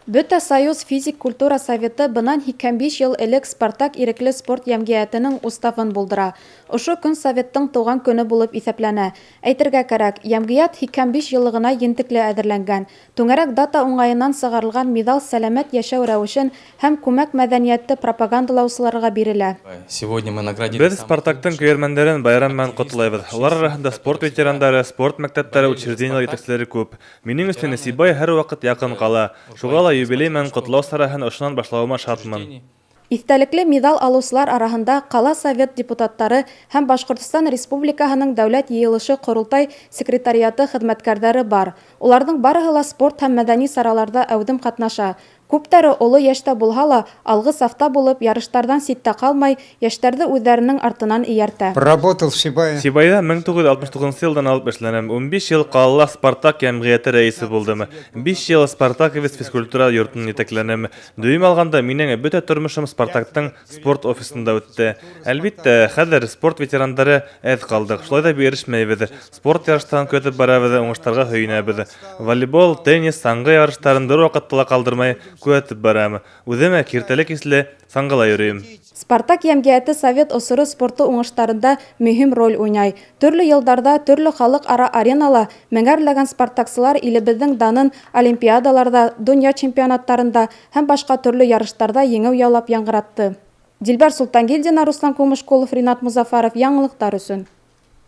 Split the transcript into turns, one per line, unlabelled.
Бөтә Союз физик культура советы бынан 85 йыл элек «Спартак» ирекле спорт йәмғиәтенең уставын булдыра. Ошо көн советтың тыуған көнө булып иҫәпләнә. Әйтергә кәрәк, йәмғиәт 85 йыллығына ентекле әҙерләнгән. Түңәрәк дата уңайынан сығарылған миҙал сәләмәт йәшәү рәүешен һәм күмәк мәҙәниәтте пропагандалаусыларға бирелә.
Сегодня мы наградили
Беҙ «Спартактың» көйәрмәндәрен байрам менән ҡотлайбыҙ. Улар араһында спорт ветерандары, спорт мәктәптәре, учреждениелар етәкселәре күп. Минең өсөн Сибай һәр ваҡыт яҡын ҡала. Шуға ла юбилей менән ҡотлау сараһын ошонан башлауыма шатмын.
Иҫтәлекле миҙал алыусылар араһында ҡала совет депутаттары һәм Башҡортостан Республикаһының Дәүләт Йыйылышы Ҡоролтай секретариаты хеҙмәткәрҙәре бар. Уларҙың барыһы ла спорт һәм мәҙәни сараларҙа әүҙем ҡатнаша. Күптәре оло йәштә булһа ла, алғы сафта булып, ярыштарҙан ситтә ҡалмай, йәштәрҙе үҙҙәренең артынан эйәртә.
Работал в Сибае.
Сибайҙа 1969 йылдан алып эшләнем. 15 йыл ҡалала «Спартак» йәмғиәте рәйесе булдым. 5 йыл «Спартаковец» физкультура йортон етәкләнем. Дөйөм алғанда, минең бөтә тормошом «Спартактың» спорт офисында үтте. Әлбиттә, хәҙер спорт ветерандары әҙ ҡалдыҡ. Шулай ҙа бирешмәйбеҙ. Спорт ярыштарын көтөп барабыҙ, уңыштарға һөйөнәбеҙ. Волейбол, теннис, саңғы ярыштарын бер ваҡытта ла ҡалдырмай күҙәтеп барам. Үҙем киртәле-кисле саңғыла йөрөйөм.
«Спартак» йәмғиәте совет осоро спорты уңыштарында мөһим роль уйнай. Төрлө йылдарҙа төрлө халыҡ-ара аренала меңәрләгән спартаксылар илебеҙҙең данын олимпиадаларҙа, донъя чемпионаттарында һәм башҡа төрлө ярыштарҙа еңеү яулап яңғыратты. Дилбәр Солтангилдина, Руслан Кумышкулов, Ринат Музафаров, яңылыҡтар өсөн.